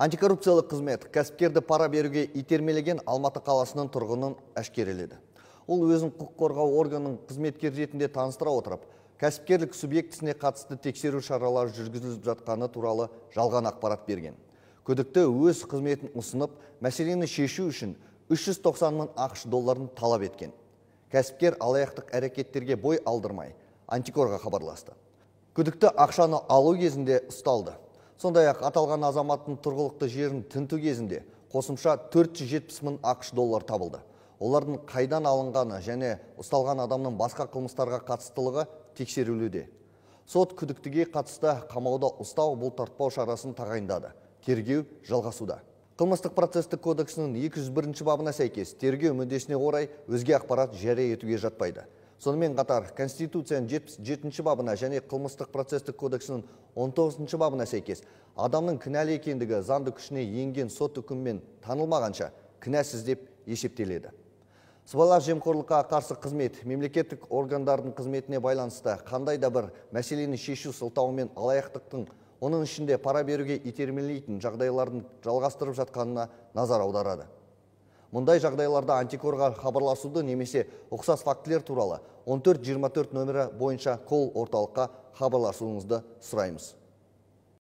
Антикоррупциялық қызмет кәсіпкерді пара беруге итермелеген Алматы қаласының тұрғынын әшкереледі. Ол өзін құқық қорғау органының қызметкері ретінде таныстыра отырып, кәсіпкерлік субъектісіне қатысты тексеру шаралары жүргізіліп жатқаны туралы жалған ақпарат берген. Күдікті өз қызметін ұсынып, мәселені шешу үшін 390 мың ақш долларын талап еткен. Кәсіпкер алаяқтық әрекеттерге бой алдырмай, антикорға хабарласты. Күдікті ақшаны алу кезінде ұсталды. Сондай-ақ аталған азаматтың тұрғылықты жерін тінту кезінде қосымша 470 мың ақш доллар табылды. Олардың қайдан алынғаны және ұсталған адамның басқа қылмыстарға қатыстылығы тексерілуде. Сот күдіктіге қатысты қамауда ұстау бұлтартпау шарасын тағайындады. Тергеу жалғасуда. Қылмыстық процестік кодексінің 201 бабына сәйкес тергеу мүддесіне орай өзге ақпарат жария етуге жатпайды. Сонымен қатар Конституцияның 77 бабына және Қылмыстық процестік кодексінің 19 бабына сәйкес адамның кінәлі екендігі заңды күшіне енген сот үкімімен танылмағанша кінәсіз деп есептеледі. Сыбайлас жемқорлыққа қарсы қызмет мемлекеттік органдардың қызметіне байланысты қандай да бір мәселені шешу сылтауымен алаяқтықтың, оның ішінде пара беруге итермелейтін жағдайлардың жалғастырып жатқанына назар аударады. Мұндай жағдайларда антикорға хабарласуды немесе ұқсас фактілер туралы 1424 нөмірі бойынша кол орталыққа хабарласуыңызды сұраймыз.